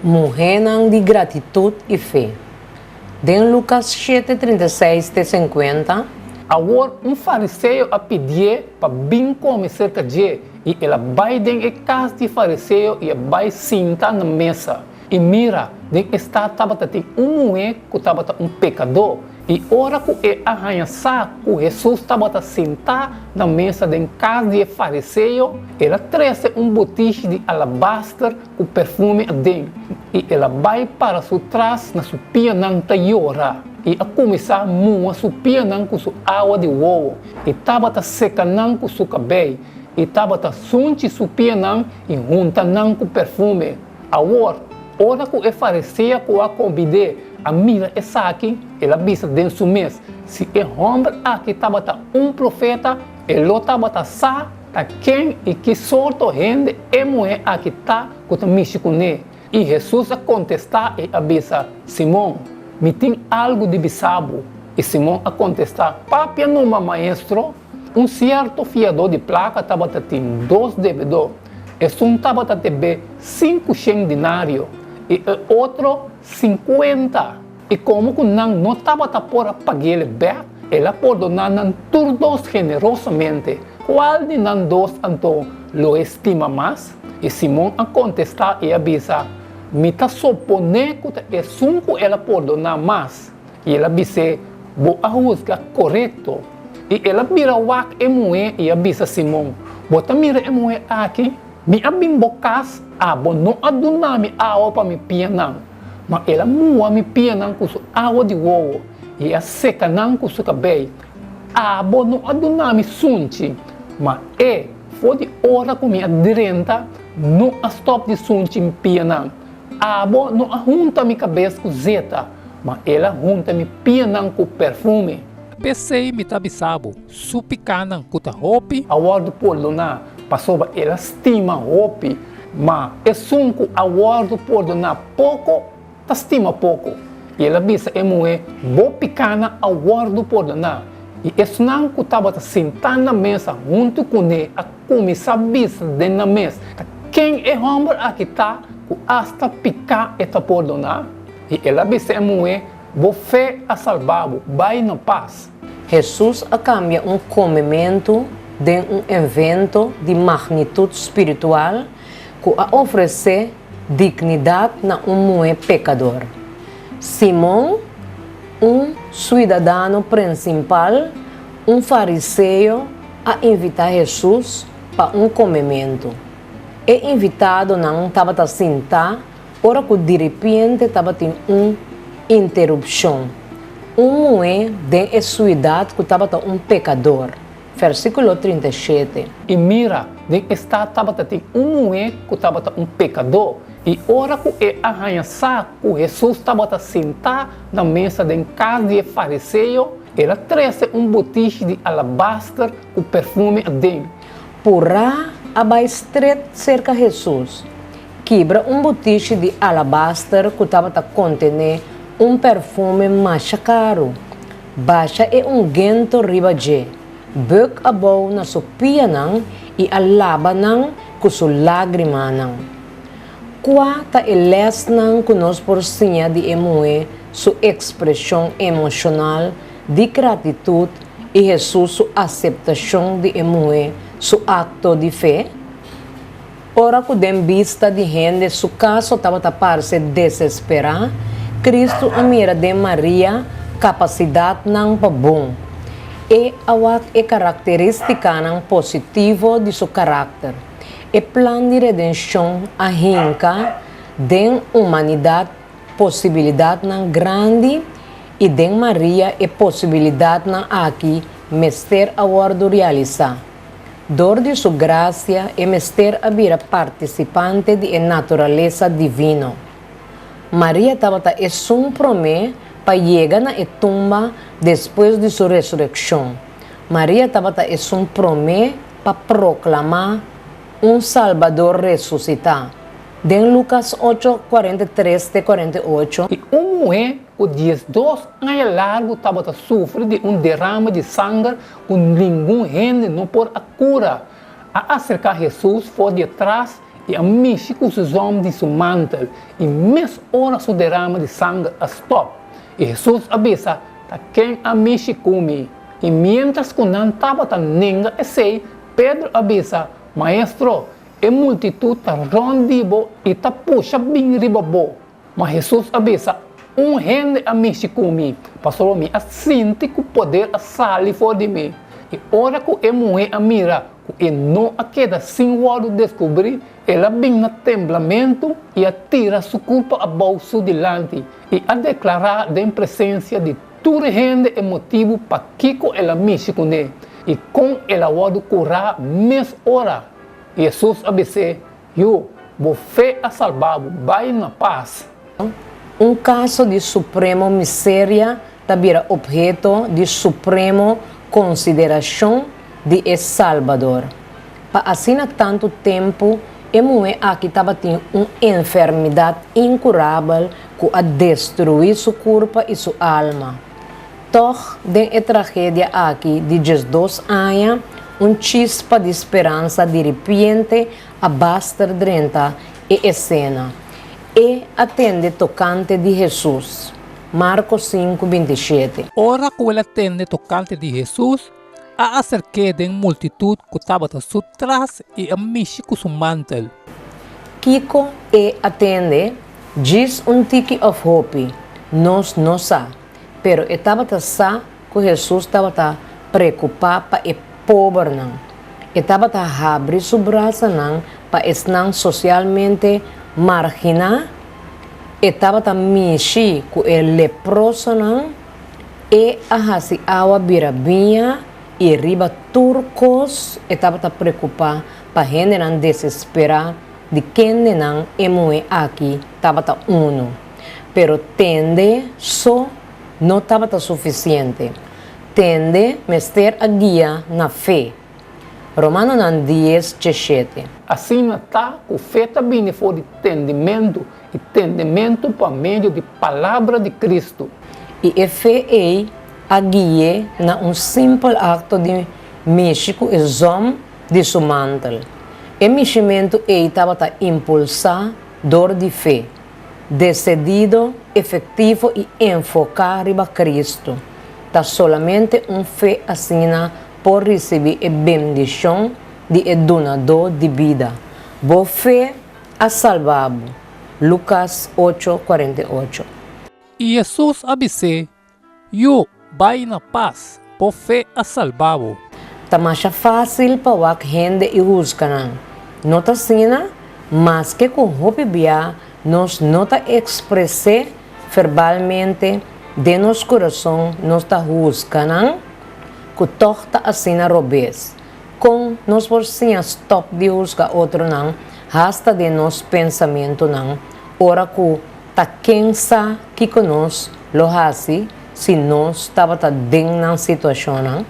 Muhénan di gratitut i fe. Den Lukas shete, 36 te 50. Awor un fariseo a pidié pa bin kome serka dje, i el a bai den e kas di fariseo i a bai sinta na mesa. I mira, den e stat tabata tin un muhé ku tabata un pekadó, i ora ku e a haña sa ku Hesus tabata sintá na mesa den kas di e fariseo, el a trese un butishi di alabaster ku perfume aden, i el a bai para su tras na su pianan ta yora, i a kuminsá muha su pianan ku su awa di wowo, i tabata seka nan ku su kabei, i tabata sunchi su pianan i hunta nan ku perfume. Awor, ora ku e fariseo ku a kombid'é a mira esaki, el a bisa den su mes, Si e hòmber aki tabata un profeta, e lo tabata sa ta ken i ki sorto hende e muhé aki ta ku ta mishi kuné. I Hesus a kontestá i a bisa, Simon, mi tin algu di bisa bo. I Simon a kontestá, Papia numa, Maestro. Un sierto fiadó di plaka tabata tin dos debedó. Esun tabata debé 500 denario i e otro 50. I komo ku nan no tabata por a pag'el bèk, el a pordoná nan tur dos generosamente. Kual di nan dos anto lo e stima mas? I Simon a kontestá i a bisa, Mi ta soponé ku ta esun ku el a pordoná mas. I el a bis'é, Bo a husga korekto. I el a bira wak e muhé i a bisa Simon, Bo ta mira e muhé aki? Mi a bin bo kas, abo no a duna mi awa pa mi pianan, ma el a muha mi pianan ku su awa di wowo i a seka nan ku su kabei. Abo no a duna mi sunchi, ma e, for di ora ku mi a drenta, no a stòp di sunchi mi pianan. Abo no a hunta mi kabes ku zeta, ma el a hunta mi pianan ku perfume. P'esei mi ta bisa bo, su pikánan ku ta hopi. A wòrdu pordoná, pasobra el a stima hopi, ma esun ku a wòrdu pordoná poko, ta stima poko. I el a bisa e muhé, Bo pikánan a wòrdu pordoná. I esnan ku tabata sintá na mesa huntu kuné a kuminsá bisa den nan mes, Ta ken e hòmber aki ta ku asta piká e ta pordoná? I el a bisa e muhé, Bo fe a salbá bo, bai na pas. Hesus a kambia un komementu den un evento di magnitut spiritual ku a ofresé dignidat na un muhé pekador. Simon, un suidadano prinsimpal, un fariseo, a invitá Hesus pa un komementu. E invitadonan tabata sintá ora ku diripiente tabatin un interupshon. Un muhé den e suidat ku tabata un pekador. Versíkulo 37. I mira, den e stat tabata tin un muhé ku tabata un pekadó, i ora ku e a haña sa ku Hesus tabata sintá na mesa den kas di e fariseo, el a trese un butishi di alabaster ku perfume aden. Purá a bai stret serka Hesus, kibra un butishi di alabaster ku tabata kontené un perfume masha karu, Basha e ungento riba dje, buk abou na su pianan i a laba nan ku su lágrimanan. Kua ta e lèsnan ku nos por siña di e muhé su ekspreshon emoshonal di gratitut i Hesus su aseptashon di e muhé su akto di fe? Ora ku den bista di hende su kaso tabata parse desesperá, Kristu a mira den Maria kapasidatnan pa bon. E a wak e karakterístikanan positivo di su karakter. E plan di redenshon a hinka den humanidat posibilidatnan grandi i den Maria e posibilidatnan aki mester a wòrdu realisá. Dor di su grasia e mester a bira partisipante di e naturalesa divino. Maria tabata esun promé pa yega na e tumba despues di su resurekshon. Maria tabata esun promé pa proklamá un Salbador resusitá. Den Lukas 8, 43 te 48. I un muhé ku 12 aña largu tabata sufri di un derame di sanger ku ningun hende no por a kura, a aserká Hesus for di atras i a mishi ku su zòm di su mantel, i mes ora su derama di sanger a stòp. I Hesus a bisa, Ta ken a mishi ku mi? I miéntras ku nan tabata nenga esei, Pedro a bisa, Maestro, e multitut ta rònt di bo i ta pusha bin riba bo. Ma Hesus a bisa, Un hende a mishi ku mi, pasobra mi a sinti ku poder a sali for di mi. I ora ku e muhé a mira ku e no a keda sin wòrdu deskubrí, el a bin na temblamentu i a tira su kurpa abou su dilanti i a deklará den presensia di tur hende e motibu pakiko el a mishi kuné i kon el a wòrdu kurá mes ora. I Hesus a bis'é, Yu, bo fe a salba bo, bai na pas. Un kaso di supremo miseria ta bira opheto di supremo konsiderashon di e Salbador. Pa asina tantu tempu e muhé aki tabatin un enfermidat inkurabel ku a destruí su kurpa i su alma. Tòg den e tragedia aki di 12 aña, un chispa di speransa diripiente a baster drenta e esena. E a tende tokante di Hesus. Marko 5, 27. Ora ku el a tende tokante di Hesus, a aserk'é den multitut ku tabata su tras i a mishi ku su mantel. Kiko e a tende? Djis un tiki òf hopi? Nos no sa. Pero e tabata sa ku Hesus tabata preokupá pa e pobernan. E tabata habri su brasanan pa esnan sosialmente marginá, e tabata mishi ku e leprosonan, e a hasi awa bira biña i riba tur kos e tabata preokupá pa hendenan desesperá di kendenan e muhé aki tabata unu. Pero tende so no tabata sufisiente. Tende mester a guia na fe. Romanonan dies djeshete. Asina ta ku fe ta bini for di tendimentu, i tendimentu pa medio di palabra di Kristu. I e fe ei a gui'é na un simpel akto di mishi ku e zòm di su mantel. E mishimentu ei tabata impulsá dor di fe. Desedido, efektivo i enfoká riba Kristu. Ta solamente un fe asina por risibí e bendishon di e Dunadó di bida. Bo fe a salba bo. Lukas ocho, 48. I Hesus a bis'é, Yu, bai na pas, bo fe a salba bo. Ta masha fásil pa wak hende i husga nan, no ta asina? Maske ku hopi bia nos no ta ekspres'é verbalmente, den nos kurason nos ta husga nan ku tòg ta asina robes. Kon nos por siña stòp di husga otronan hasta den nos pensamentunan ora ku Ta ken sa kiko nos lo hasi si nos tabata den nan situashonnan?